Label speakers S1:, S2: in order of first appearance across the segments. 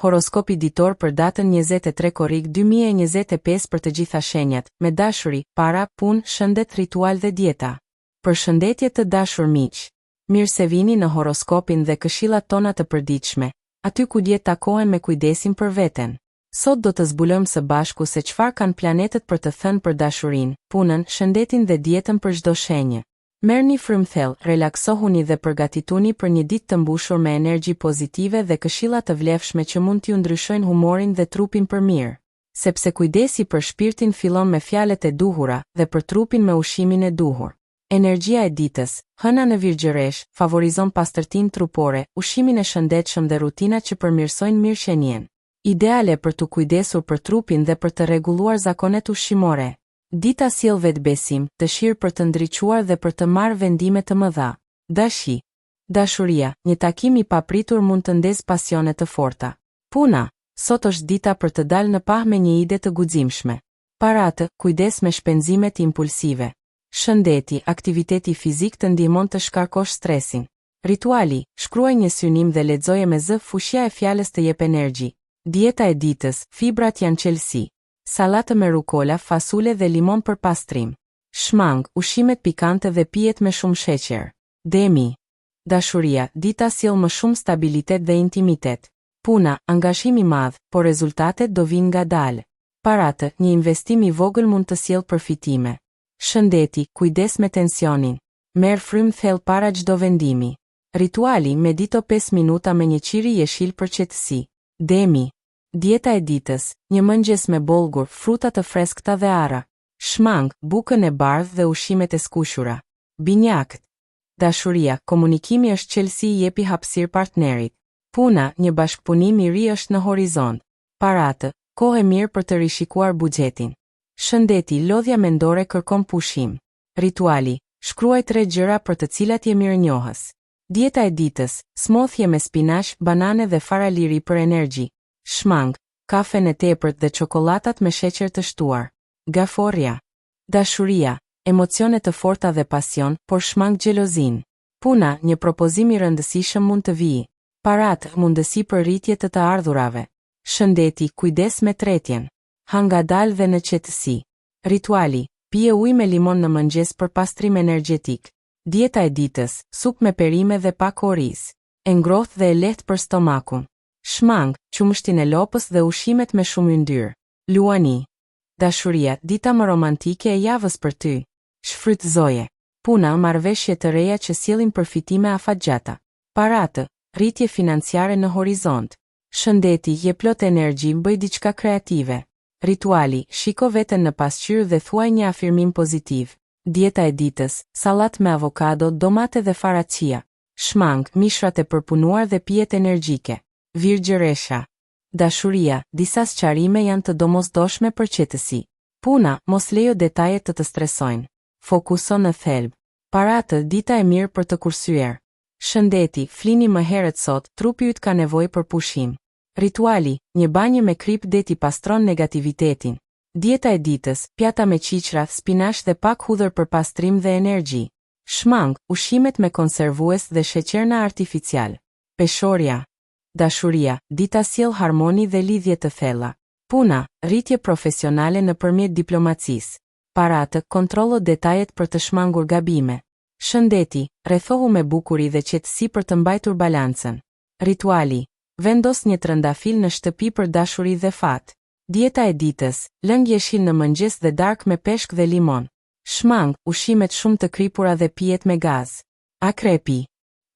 S1: Horoskopi ditor për datën 23 korrik 2025 për të gjitha shenjat, me dashuri, para, punë, shëndet, ritual dhe dieta. Përshëndetje të dashur miq. Mirë se vini në horoskopin dhe këshillat tona të përditshme, aty ku dijet takohen me kujdesin për veten. Sot do të zbulojmë së bashku se çfarë kanë planetët për të thënë për dashurinë, punën, shëndetin dhe dietën për çdo shenjë. Merrni frymë thellë, relaksohuni dhe përgatituni për një ditë të mbushur me energji pozitive dhe këshilla të vlefshme që mund t'ju ndryshojnë humorin dhe trupin për mirë. Sepse kujdesi për shpirtin fillon me fjalët e duhura dhe për trupin me ushqimin e duhur. Energjia e ditës, Hëna në Virgjëreshë, favorizon pastërtinë trupore, ushqimin e shëndetshëm dhe rutinat që përmirësojnë mirëqenien. Ideale për t'u kujdesur për trupin dhe për të rregulluar zakonet ushqimore. Dita sjell vetëbesim, dëshirë për të ndriçuar dhe për të marrë vendime të mëdha. Dashi. Dashuria, një takim i papritur mund të ndezë pasione të forta. Puna, sot është dita për të dalë në pah me një ide të guximshme. Paratë, kujdes me shpenzimet impulsive. Shëndeti, aktiviteti fizik të ndihmon të shkarkosh stresin. Rituali, shkruaj një synim dhe lexoje me zë, fuqia e fjalës të jep energji. Dieta e ditës, fibrat janë çelësi. Sallatë me rukola, fasule dhe limon për pastrim. Shmang, ushqimet pikante dhe pijet me shumë sheqer. Demi. Dashuria, dita sjell më shumë stabilitet dhe intimitet. Puna, angazhim i madh, por rezultatet do vijnë ngadalë. Paratë, një investim i vogël mund të sjellë përfitime. Shëndeti, kujdes me tensionin. Merr frymë thellë para çdo vendimi. Rituali, medito 5 minuta me një qiri jeshil për qetësi. Demi. Dieta e ditës, një mëngjes me bollgur, fruta të freskëta dhe arra. Shmang, bukën e bardhë dhe ushqimet e skuqura. Binjakët. Dashuria, komunikimi është çelësi jepi hapësirë partnerit. Puna, një bashkëpunim i ri është në horizont. Paratë, kohë e mirë për të rishikuar buxhetin. Shëndeti, lodhja mendore kërkon pushim. Rituali, shkruaj tre gjëra për të cilat je mirënjohës. Dieta e ditës, smoothie me spinaq, banane dhe fara liri për energji. Shmang, kafen e tepërt dhe çokollatat me sheqer të shtuar. Gaforrja. Dashuria, emocione të forta dhe pasion, por shmang xhelozinë. Puna, një propozim i rëndësishëm mund të vijë. Paratë, mundësi për rritje të të ardhurave. Shëndeti, kujdes me tretjen. Ha ngadalë dhe në qetësi. Rituali, pije ujë me limon në mëngjes për pastrim energjetik. Dieta e ditës, supë me perime dhe pak oriz. E ngrohtë dhe e lehtë për stomakun. Shmang, qumështin e lopës dhe ushqimet me shumë yndyrë. Luani. Dashuria, dita më romantike e javës për ty. Shfrytëzoje. Puna, marrëveshje të reja që sjellin përfitime afatgjata. Paratë, rritje financiare në horizont. Shëndeti, je plot energji, bëj diçka kreative. Rituali, shiko veten në pasqyrë dhe thuaj një afirmim pozitiv. Dieta e ditës, sallatë me avokado, domate dhe fara chia. Shmang, mishrat e përpunuar dhe pijet energjike. Virgjëresha. Dashuria, disa sqarime janë të domosdoshme për qetësi. Puna, mos lejo detajet të të stresojnë. Fokuso në thelb. Paratë, dita e mirë për të kursyer. Shëndeti, flini më herët sot, trupi yt ka nevojë për pushim. Rituali, një banjë me kripë deti pastron negativitetin. Dieta e ditës, pjata me qiqra, spinaq dhe pak hudhër për pastrim dhe energji. Shmang, ushqimet me konservues dhe sheqerna artificial. Peshorja. Dashuria, dita sjell harmoni dhe lidhje të thella. Puna, rritje profesionale nëpërmjet diplomacisë. Paratë, kontrollo detajet për të shmangur gabime. Shëndeti, rrethohu me bukuri dhe qetësi për të mbajtur balancën. Rituali, vendos një trëndafil në shtëpi për dashuri dhe fat. Dieta e ditës, lëng jeshil në mëngjes dhe darkë me peshk dhe limon. Shmang, ushqimet shumë të kripura dhe pijet me gaz. Akrepi.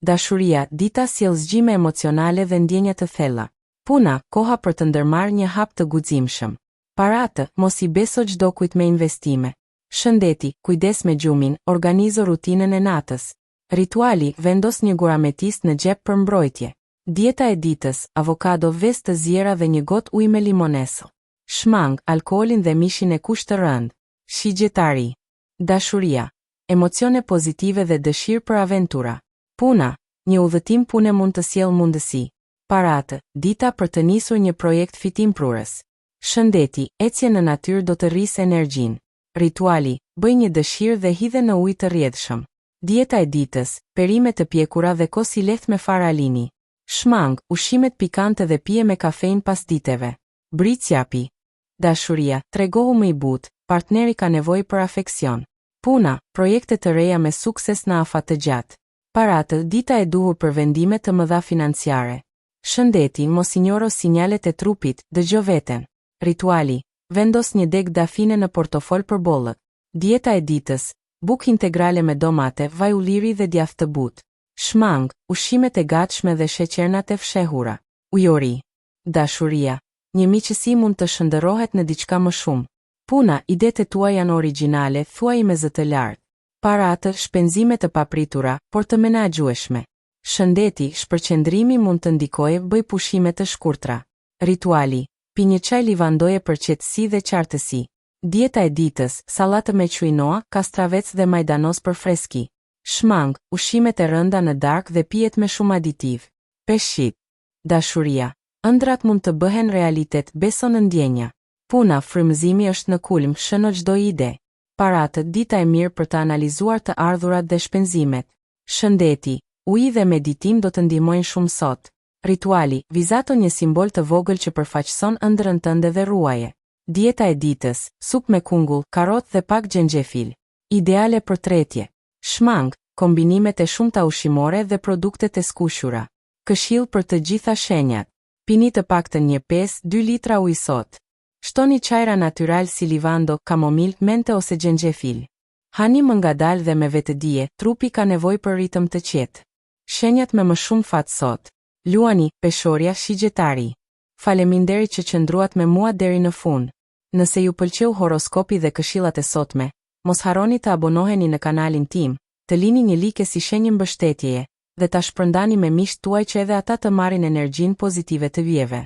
S1: Dashuria, dita sjell zgjime emocionale dhe ndjenja të thella. Puna, koha për të ndërmarrë një hap të guximshëm. Paratë, mos i beso çdokujt me investime. Shëndeti, kujdes me gjumin, organizo rutinën e natës. Rituali, vendos një gur ametist në xhep për mbrojtje. Dieta e ditës, avokado, vezë të ziera dhe një gotë ujë me limonesë. Shmang, alkoolin dhe mishin e kuq të rëndë. Shigjetari. Dashuria. Emocione pozitive dhe dëshirë për aventura. Puna. Një udhëtim pune mund të sjellë mundësi. Paratë, dita për të nisur një projekt fitimprurës. Shëndeti, ecje në natyrë do të rrisë energjinë. Rituali, bëj një dëshirë dhe hidhe në ujë të rrjedhshëm. Dieta e ditës, perime të pjekura dhe kos i lehtë me fara lini. Shmang, ushqimet pikante dhe pije me kafeinë pasditeve. Bricjapi. Dashuria, tregohu më i butë, partneri ka nevojë për afeksion. Puna, projekte të reja me sukses në afat të gjatë. Paratë, dita e duhur për vendime të mëdha financiare. Shëndeti, mos injoro sinjalet e trupit, dëgjo veten. Rituali, vendos një degë dafine në portofol për bollëk. Dieta e ditës, bukë integrale me domate, vaj ulliri dhe djathë të butë. Shmang, ushqimet e gatshme dhe sheqernat e fshehura. Ujori. Dashuria, një miqësi mund të shndërrohet në diçka më shumë. Puna, idetë e tua janë origjinale, thuaji me zë të lartë. Paratë, shpenzime të papritura, por të menaxhueshme. Shëndeti, shpërqendrimi mund të ndikojë, bëj pushime të shkurtra. Rituali, pi një çaj livandoje për qetësi dhe qartësi. Dieta e ditës, sallatë me quinoa, kastravec dhe majdanoz për freski. Shmang, ushqimet e rënda në darkë dhe pijet me shumë aditivë. Peshqit. Dashuria, ëndrrat mund të bëhen realitet, beso në ndjenja. Puna, frymëzimi është në kulm, shëno çdo ide. Paratë, dita e mirë për të analizuar të ardhurat dhe shpenzimet. Shëndeti, uji dhe meditim do të ndihmojnë shumë sot. Rituali, vizato një simbol të vogël që përfaqëson ëndrrën tënde dhe ruaje. Dieta e ditës, supë me kungull, karotë dhe pak xhenxhefil. Ideale për tretje. Shmang, kombinimet e shumta ushqimore dhe produktet e skuqura. Këshillë për të gjitha shenjat. Pini të paktën një 5, 2 litra ujë sot. Shtoni çajra natyral si livando, kamomil, mente ose xhenxhefil. Hani më ngadalë dhe me vetëdije, trupi ka nevojë për ritëm të qetë. Shenjat me më shumë fat sot. Luani, Peshorja, Shigjetari. Faleminderit që qëndruat me mua deri në fund. Nëse ju pëlqeu horoskopi dhe këshillat e sotme, mos harroni të abonoheni në kanalin tim, të lini një like si shenjë mbështetjeje, dhe ta shpërndani me miqtë tuaj që edhe ata të marrin energjinë pozitive të yjeve.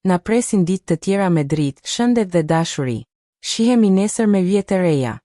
S1: Na presin ditë të tjera me dritë, shëndet dhe dashuri. Shihemi nesër me yje të reja.